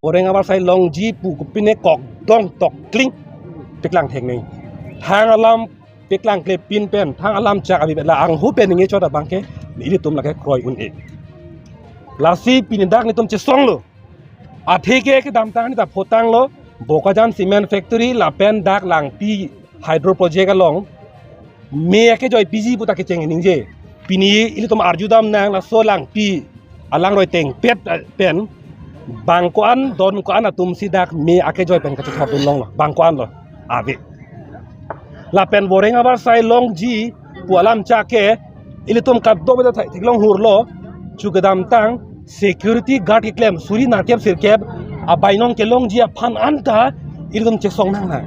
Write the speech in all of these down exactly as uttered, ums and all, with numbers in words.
Boreng avarsai longji pu kopine kok dong tok kling paklang thek nangji. Thang alam paklang klepin pen, thang alam chak abi la anghu pen ningje chot abang ke ilitum lake kroi un-e. Lasi pini dak netum chesonglo. Athe ke kedamtang neta photanglo, Bokajan Cement Factory lapen dak Langpi Hydro Project along me akejoipiji pu ta kecheng ningje. Pini ilitum arjudam nang laso Langpi alangroi tengpet, eh, pen bang ko-an, don ko-an atum si dak me akejoi pen kachethor dun longlo, bang ko-an lo ave. Lapen Boreng avarsai longji pu alam chak ke ilitum kadokave ta thek-, theklong hurlo, chu kedamtang security guard keklem suri nerkep sirkep abainong kelongji aphan anta ilitum chesong nang nang.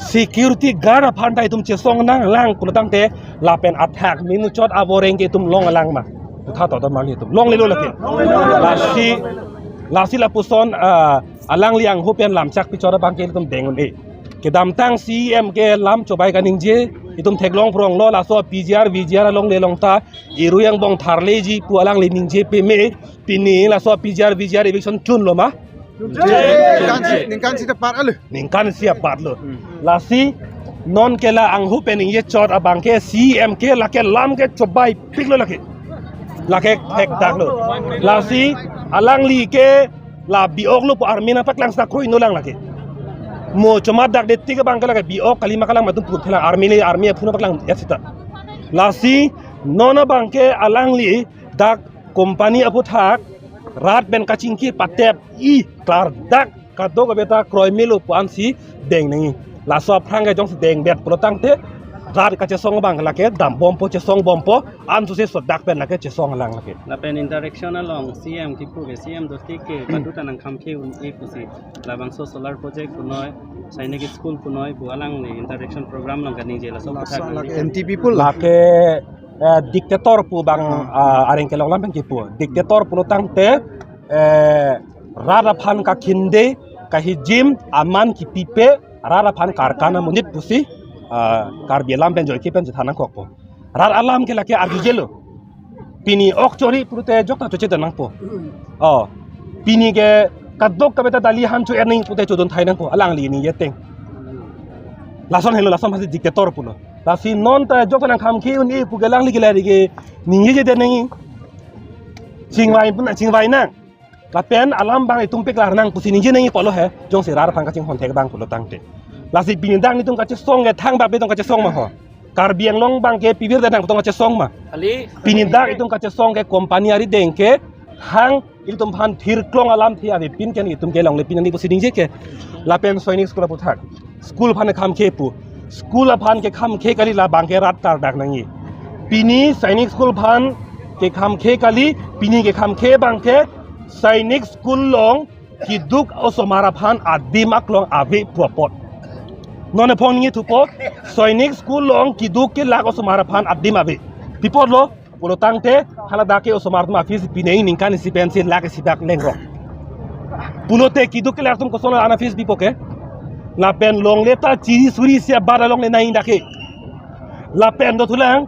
Security guard aphan ta itum chesong nang lang pulotangte lapen athak minuchot aboreng ke itum long lang ma? Kutha to do mali itum longlelo lake. Lasi, lasi lapuson, ah, alangli anghu pen lam chak pichot abang ke itum deng un-e. Kedamtang C E M ke lam chobai kaningje, itum theklong pronglo, laso P G R, V G R alongle long ta irui angbong tharleji pu alangli ningje peme, pini laso P G R, V G R eviction chunlo ma? Ningkan si, ningkan si tepat alo. Ningkan si apatlo. Lasi non ke la anghu pen ningje chot abang ke C E M ke lake lam ke chobaipiklo lake. Lake thekdaklo. Lasi alangli ke la bi-ok lo pu army nangpaklang sita kroinon lang lake. Mo chomat dak de tik abang ke lake bi-ok kali ma kalang ma atum puthelang, army le army aphu nangpaklang ya sita. Lasi non abang ke alangli dak company aphuthak rat pen kachingki patep-i klardak kadokave ta kroi melo pu ansi deng nangji. Laso aphrang ke jongsi dengdet pulotangte rat kachesong abang lake dambompo, chesongbompo, ansose sodak pen lake chesong lang lake. Lapen interaction along C M kipu ke, C M dotik ke patu tanang khamkhe un-e pusi, labangso solar project punoi, Sainik School punoi pu alangli interaction program along kaningje laso aphuthak laso nang lake di. Anti people. Lake, eh, dictator pu bang, ah, areng kelong lam pen kipu. Dictator pulotangte, eh, rat aphan kakhinde, kahijim, aman kipipe, rat aphan karkana monit pusi, ah, Karbi alam pen joike pen chethan nangkokpo. Rat alam ke lake arjujelo. Pini ok chori pulote jokta choche nangpo. Oh. Pini ke kadokave ta dali han chu earning pulote chodon thai nangpo. Alangli ningje teng. Lason helo, lason hasi dictator pulo. Lasi non ta jokta nang khamkhe un-e pu ke alangli ke lari ke ningjeje nangji. Chingvai pun chingvai nang. Lapen alam bang itum paklar nang pusi ningje nangji pulo he, jongsi rat aphan kachinghon thek abang pulotangte. Lasi pini dak netum kachesong ke thangbak pen netum kachesong ma ho? Karbi Anglong abang ke pibir de nang netum kachesong ma? Kali. Pini dak itum kachesong ke company ari deng ke hang ilitum aphan thirklong alamthe avepin ke itum kelongle pin ani pusi ningje ke. Lapen Sainik School aphuthak. School aphan kekhamkhe pu. School aphan kekhamkhe kali, labang ke rat klardak nangji. Pini Sainik School aphan kekhamkhe kali, pini kekhamkhe abang ke Sainik School along keduk osomar aphan adim aklong ave pu apot. Non ephong ningje thupo, Sainik School along keduk kelak osomar aphan adim ave. Pi apotlo? Pulotangte haladak ke osomar atum a-fees pineng ningkan isi pensi lakh isi dak lengrok. Pulote keduk kelak atum koson an a-fees pipo ke? Lapen longle ta chiri suri isi abat alongle nangji dak ke. Lapen dothulang,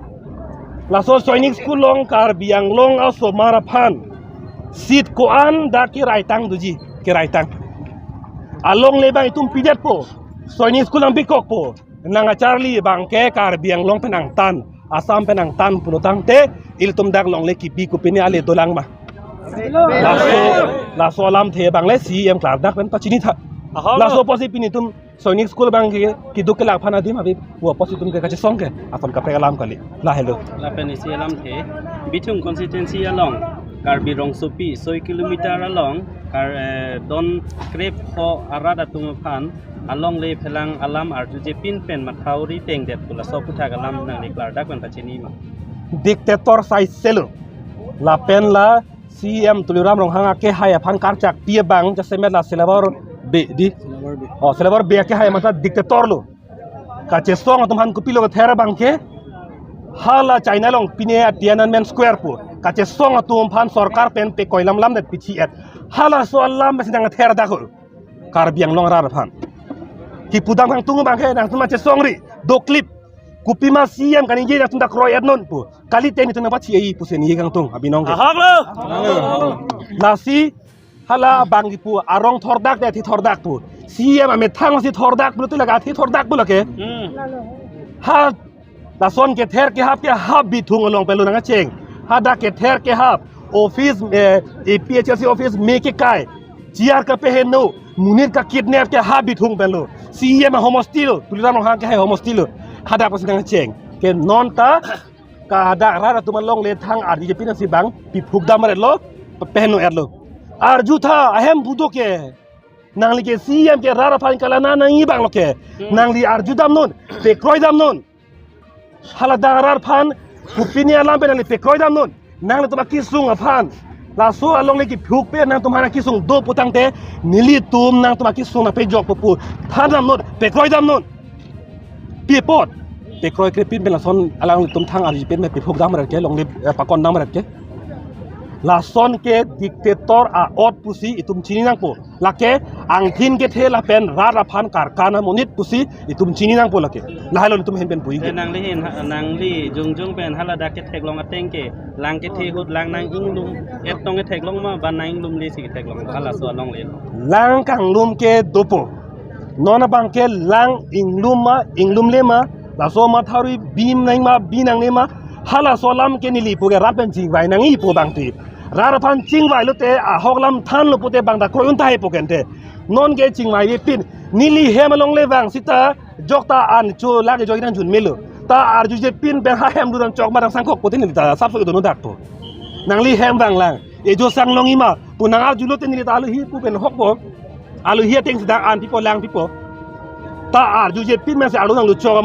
laso Sainik School along Karbi Anglong osomar aphan seat ko-an dak keraitang doji, keraitang. Alongle abang itum pidetpo, Sainik School along bikokpo. Nang acharli abang ke Karbi Anglong pen angtan, Assam pen angtan pulotangte ilitum dak longle kipi kopine ale dolang ma? Laso, laso alamthe abang le C E M klardak pen pachini tha. Ahok. Laso apotsi pini itum Sainik School abang ke keduk kelak aphan adim ave pu apotsi itum ke kachesong ke, ason kaprek alam kali. Lahelo. Lapen isi alamthe, Bithung constituency along Karbi Rongsopi soi kilometer along kar, eh, don krep ho arat atum aphan alongle phelang alam arjuje pin pen mathauri tengdet pu laso aphuthak alam nangli klardak pen pachini ma? Dictator sai selo. Lapen la C E M Tuliram Ronghang akehai aphan karchakpi abang jasemet la Selabor Bey di. Selabor Bey. Oh, Selabor Bey akehai mata dictator lo. Kachesong atum aphan kopilo kether abang ke? Hala China along pine Tiananmen Square pu kachesong atum aphan sorkar pen pekoi lam lamdet pichi-et. Halaso alam masi nangther dak ho. Karbi Anglong arat aphan. Kipudam kangtung abang ke nangtum chesongri, doklip. Kopima C E M kaningje nangtum ta kroi-et non pu. Kalite netum nangpachi-e pusi ningje kangtung abinong ke. Ahok lo. Lasi Hala bang kipu arong thordak te athi thordak pu. C E M amethang si thordak pulote lake athi thordak pu lake. Hmm. Ha lason kether kehap ke ha bithung along pen lo nangkacheng. Hadak kether kehap office, eh, A P H L C office me kekai. Chair kapeheno, monit kakidnap ke ha bithung pen lo. C E M ahomosti lo, Tuliram Ronghang ke hai homosti lo. Hadak pusi nangkacheng. Ke non ta, ka hadak rat atum alongle thang arjujepin si bang piphuk dam ret lo, peheno et lo. Arjutha, ahem budo ke. Nangli ke C E M ke rat aphan kalana nangji abang lo ke. Hmm. Nangli arju damnon, pekroi damnon. Hala dak rat aphan, kopine alam pen nangli pekroi damnon. Nanglitum akesung aphan. Laso alongle kiphuk pen nangtum aphan akesung do putangte, nelitum nangtum akesung nangpejokpo pu. Than damnon, pekroi damnon. Pi apot, pekroi krepin pen lason alangtum thang arjupin pen piphuk dam ret ke, longle, eh, pakon dam ret ke. Lason ke dictator a-ot pusi itum chini nangpo. Lake angthin kethe lapen rat aphan karkan amonit pusi itum chini nangpo lake. Lahai lo itum ahin pen pu-ik. Eh, nangli hin ha-, nangli jongjong pen hala dak ketheklong ateng ke, lang kethe ahut lang nang-inglum, et tong ketheklong ma, ba nang-inglumle si ketheklong, halaso alongle. Lang kanglum ke dopo. Non abang ke lang inglum ma, inglumle ma, laso mathari bi nang ma, bi nangne ma, halaso alam ke neli pu ke rat pen chingvai nangji pu abang ti. Rat aphan chingvai lote ahok lam thanlo pute bang ta kroi un tahai pu ke ante. Non ke chingvaivepin, neli hem alongle vang sita jok ta an cho lake jok nang jun melo. Ta arjujepin pen ha hem duran chok ma dang sangkok pute neli ta sapso kedo no dak po. Nangli hem vang lang. Ejo sang longji ma, pu nang arjulote neli ta alohi pu pen hokpo. Alohi ateng sita an pipo lang pipo. Ta arjujepin ma si arlo nanglo chok